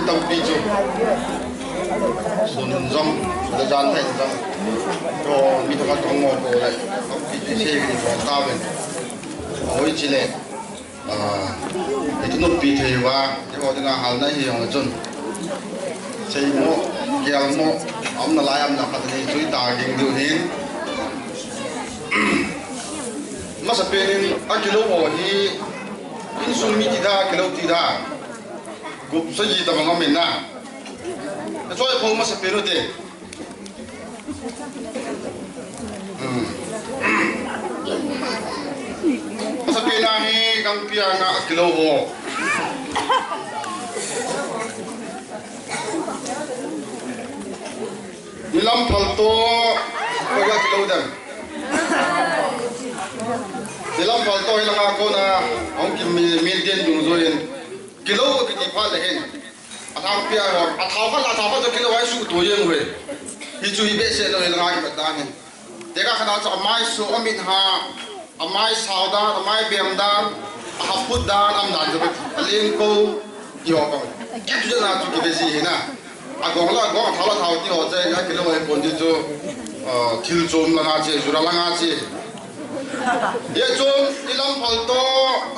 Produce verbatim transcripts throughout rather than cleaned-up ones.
Tampi chu. Sun jong, le jan thei jong. Cho mi thaka tong mo ko le. Tampi chu sei ki ko ta ben. Oi chi le. Ah, itu nupi thei va, ti ho dinga halna hi jong chun. Sei mo, gel mo, am na lai am na khat ni chui ta ging diu hin. Masa penin, a kilo ho hi, insung mi ti da, kilo ti da. Gup sa ji ta bang amin na. Choi pho masa penu te. Hmm. Masa pena hi kang pia nga kilo ho. Nilam phalto, koi kilo dem. Nilam phalto hi langa kona, hong ki mi, mi den dung zo yin. Kilo kiti pha le hin. A thang pia ho, a thao kha la thao kha to kilo ai su to yeng we. Hi chu hi be se lo le ngai ba ta ni. Te ka khana chu amai su amin ha, amai sao dan, amai bem dan, a haput dan, am dan chu a len ko, i ho ko. Ke tu na chu ki be si hi na. A gong la gong, a thao la thao ti ho che, ka kilo ai pon ti chu, ah, thil chom la nga che, jura la nga che. Ye chom, i lam phal to,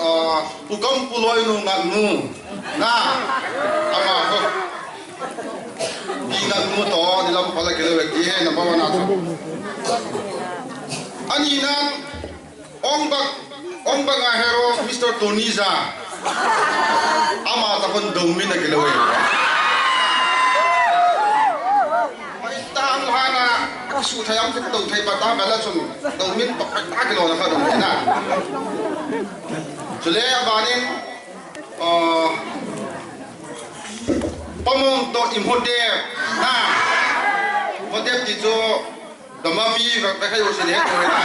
ah, Pu Kam Pu Loi nu ngat nu. Na, ama ko. Pi ngat nu to, ni lam phala kilo ve ki he, number one a to. Ani nan, ong bak, ong bak nga hero, Mister Tony Za. Ama ta kon dong min na kilo ve. Mai tang hana, su thayam tu thai pa ta bela chun, dong min pa ta kilo na ka dong na. Chule abanin, Ah, pamong to Imhotep. Ha. Imhotep ti chu the mummy ka, ka, ka yo sine to na.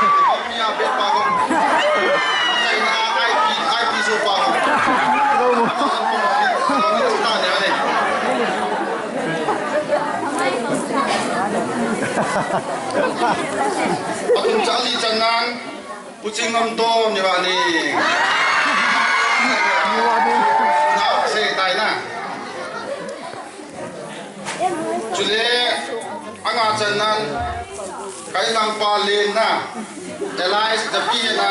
The mummy a pe pa ko. China I P, I P so pa ko. Ta ne ne. Atum chali chanan. Pu Chingam to ni ba ni. Nau sei tai na. Chule anga chan nan kai nang pa len na. Elias the pi na.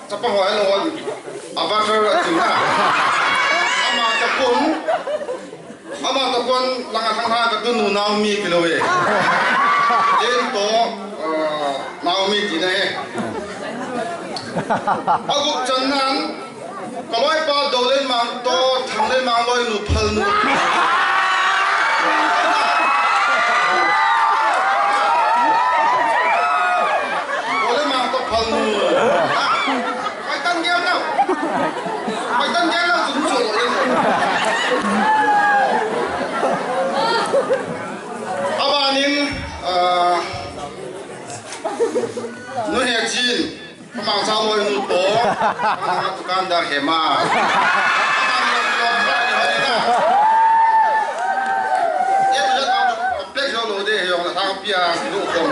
Chapa ho hello. Avatar a chu na. Ama ta pun. Ama ta kon langa thang ha ka tu nu Naomi kilo e. Len to, ah, Naomi ti na e. Agup chan nan, ka loi pa Dolen Mang to, Thanglen Mang loi nu phal nu. Dolen Mang to phal nu. Mai tan gel nau. Mai tan gel nau, chun chu lo in. Abanin, ah, nu he chin, pamang sa loi nu to, ah, tukandar he ma. Ye tu jat ang pek jo lo de, yo na thang pia, lo ko.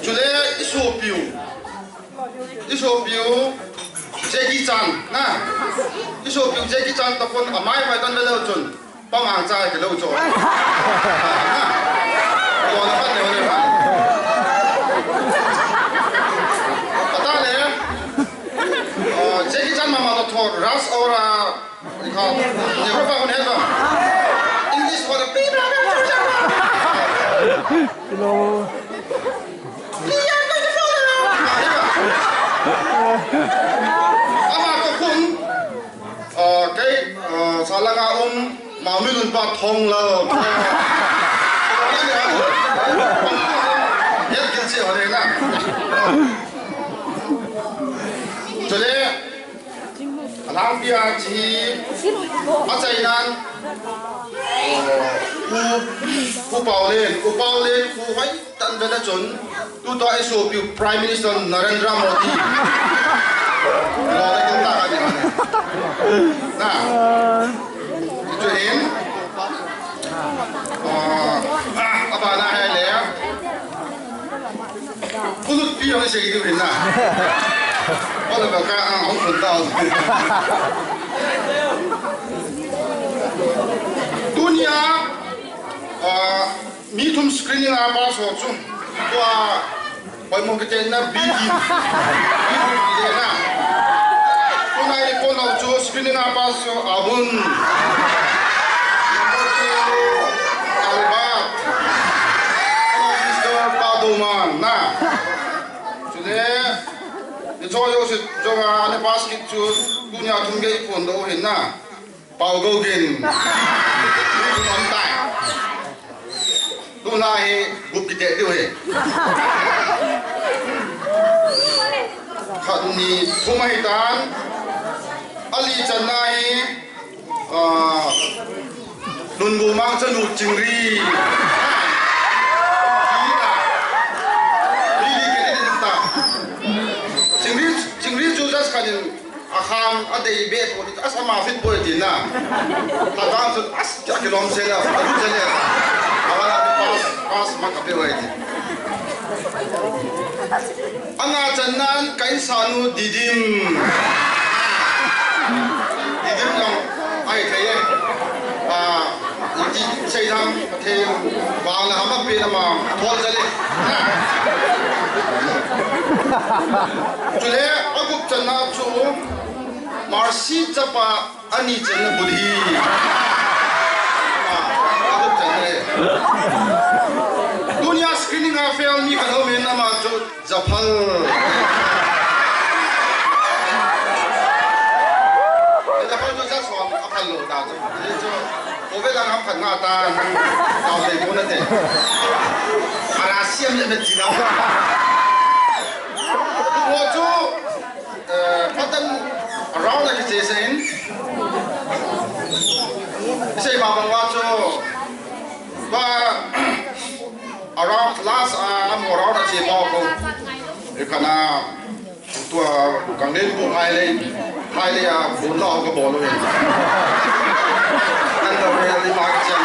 Chule i sopiu. I sopiu Jackie Chan, na. I sopiu Jackie Chan ta kon amai mai tan leo chun. Pamang cha ke lo cho. Na. Ko na pan leo le pan. Pata le. Oh, Jackie Chan mama to thor ras aura. English for the people. Hello. Ama ko kun, ah, kei, ah, salanga um, Mami nun pa thong lo. Yat kin si hore na. Chule, Alangpia chi, achainan, Pu, Pu Paolen, Pu Paolen, Pu Hoi, tan vena chun, tu to S O P Prime Minister Narendra Modi. Lo na kin ta ka ni. Na. Chu hin. Ah, ah, abana hai le. Pulut pi hong sei diu hin na. Wala ba ka ang hong kun tao. Tunia, ah, mi thum screening a pass ho chu. Tua, Hoimo kiti na B T. B T kiti na. Tunai ni pon ho chu screening a pass ho abun. Number two, Albert. Hello, Mister Padoman na. Chule, ni cho yo si jo nga ane pass kit chu tunia thum gei pon do hin na. Pau Gogin. Ni thum tai. Tuna hi gup kiti diu hi. Khat ni thum ahi tan. Ali channa hi, ah, Nungu Mang chanu Chingri. Hi ta. Hi hi kiti ta. Chingri, Chingri chu just khat in Akham, adei be po, asa ma fit po ti na. Akham chu as, kya kilom se na, adu se na. Awala pass, pass ma kape wai ti. Anga channan ka insanu Didim. Didim jong ai thei e. Ah, iti sei dam, thei, bang la hama pe na ma, thol jale. Chule, agup channa chu, Marcy chapa ani channa Budhi. Ah, agup channa e. Tunia screening a fail mi khat ho men ama chu Japhal. Japhal chu jason aphal lo ta chu. Ye chu. Ove lang ham khat nga ta. Tao le ko na te. Ara siam le me ti na. Ko chu. Eh, patan round a kiche se in. Isei ma bang wa chu. Ba around last, ah, amo round a che pa ko. Ikana tua kanglen ko hai le, hai le a bun la ko bol lo. Kan ta ve li ma che.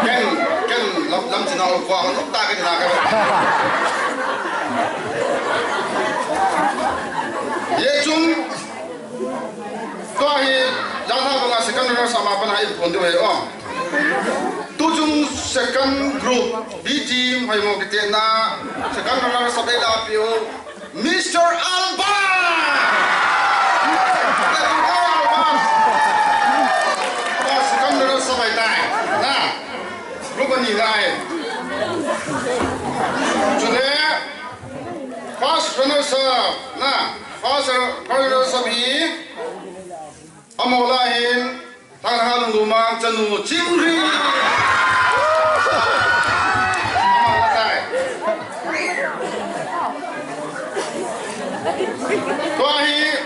Ken, ken lam, lam china ko ko ta ke na ka. Ye chung Tua hi, jana banga second runner sama pana i pon diu he o. Tu chung second group, B team, hoi mo kiti na, second runner sa dei la piu, Mister Alban! Mister Alban! Tua second runner sa bai tai. Na, group ani lai. Chule, first runner sa, na, first runner sa bi, Amo la hin, Thanghang Lungmang chanu Chingri. Amo la tai. Tua hi,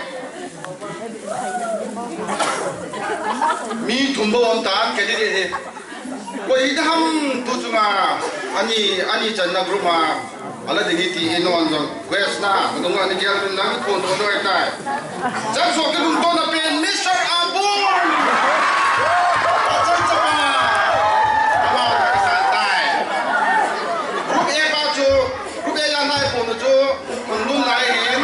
mi thum bou um tan, candidate hi. Koi ham tu chunga ani, ani channa group a ala ding hi ti hi non jong. Quest na, nung ani gel dun lang phone to doi tai. Jang so ke lungtona pen Mister Abul. Jang chapa. Ama ka sa tai. Group A pa chu, group A la nai phone chu, nung lai hin.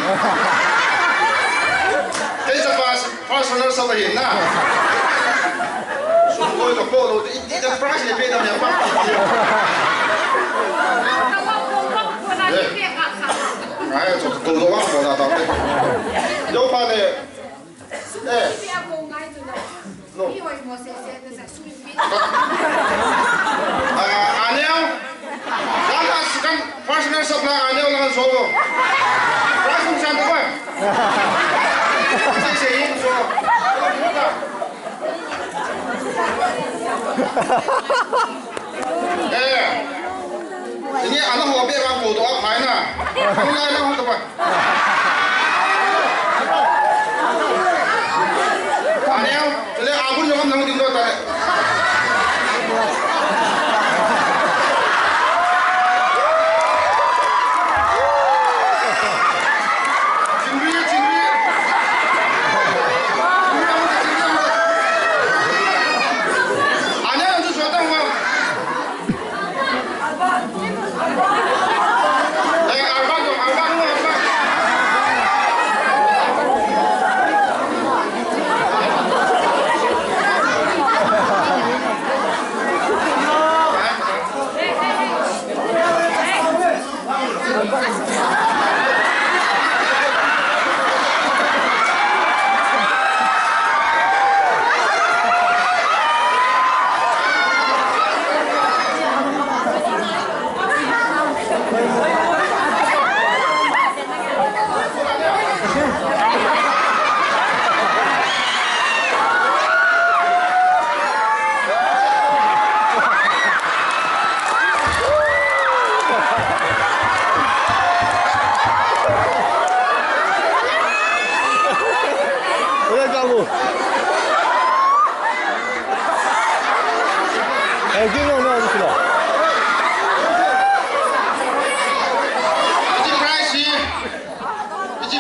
Kei chapa First runner sa ahin na. Sum koi ka po lo, i, i, the prize le pe dam ya pa. Eh. Ai, to, to lo wa ko da ta pe. Yo pa le. Eh. No. Ah, Anel. Jana second, first runner sa la, Anel la so. First runner sa pa. Sei, sei, so. Eh. Ini ana ho be bang ko to a phai na. Ang lai na ho to pa. Anel, le abun jong am nang ding do ta le. Chingri, chingri. Anel, tu so ta ho.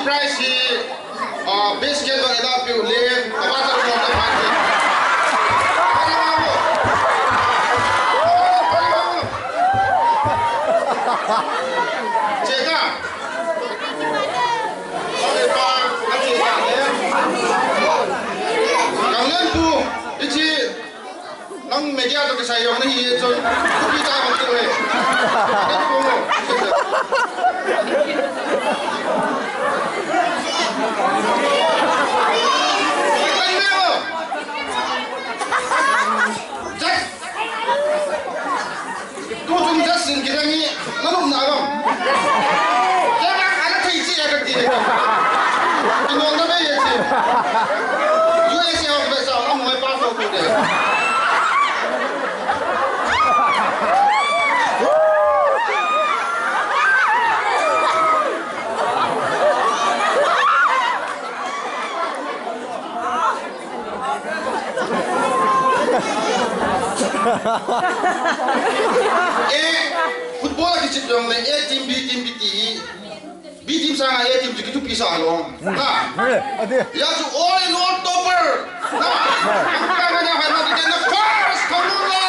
Prize hi, ah, biscuit bang ila piu le, kaba ta mo ta pati. Cheka. Kanglen pu, ichi. Nang media to kisai jong nahi e chun. Kupi ta bang tu he. Just. Tu chung just in kidang hi. Nalum na bang. Kaya ana thei chi ya kati. Kinong na ba ya chi. U S A of the South, ang mga pasok ko din. Eh, football a kichep jong le, A team, B team, B team. B team sanga A team chu kithupi sa lou. Na. Eh, ade. Ya chu all in all topper. Na. Ang kaya na kaya na the first Khanglun la.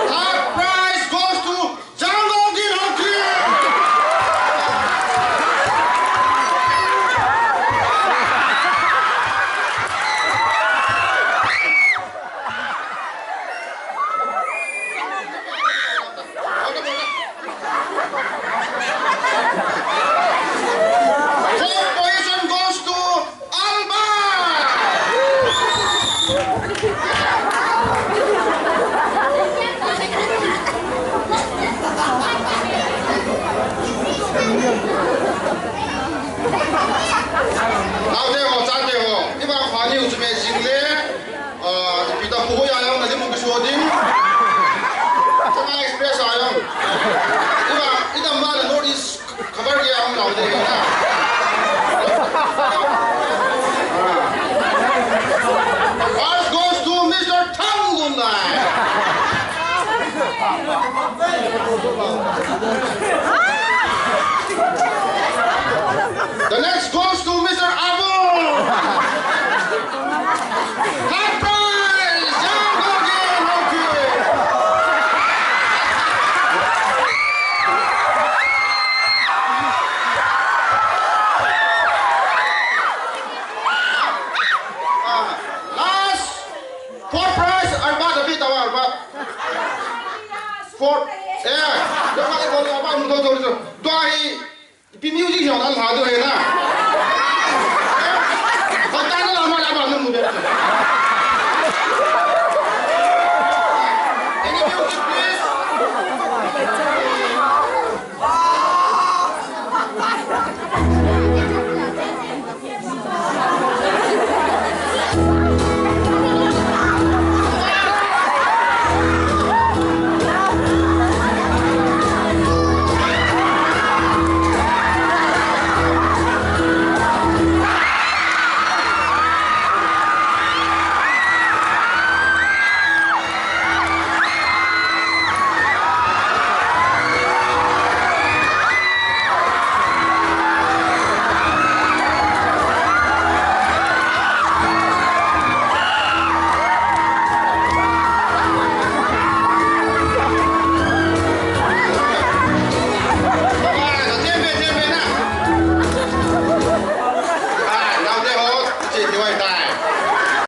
Third prize goes to Jungle Gin Hockey. Fourth position goes to Alba. Naote ho, chate ho, iba khani u chu me jing le. Ah, ipi ta pu ho ya jong na limu kiso ding. Chennai Express a jong. Iba, idam ba le North East cover ke a jong lau de na. First goes to Mister Thanglun Lai. The next goes to Mister Abul. Third prize, Jungle Gin Hockey. Ah, last, fourth prize, Albert, a pi tau Albert. Fourth, eh, dia pakai bola apa, mudah tu tu. Dua hi, Ipi music jong an lha diu ahi na.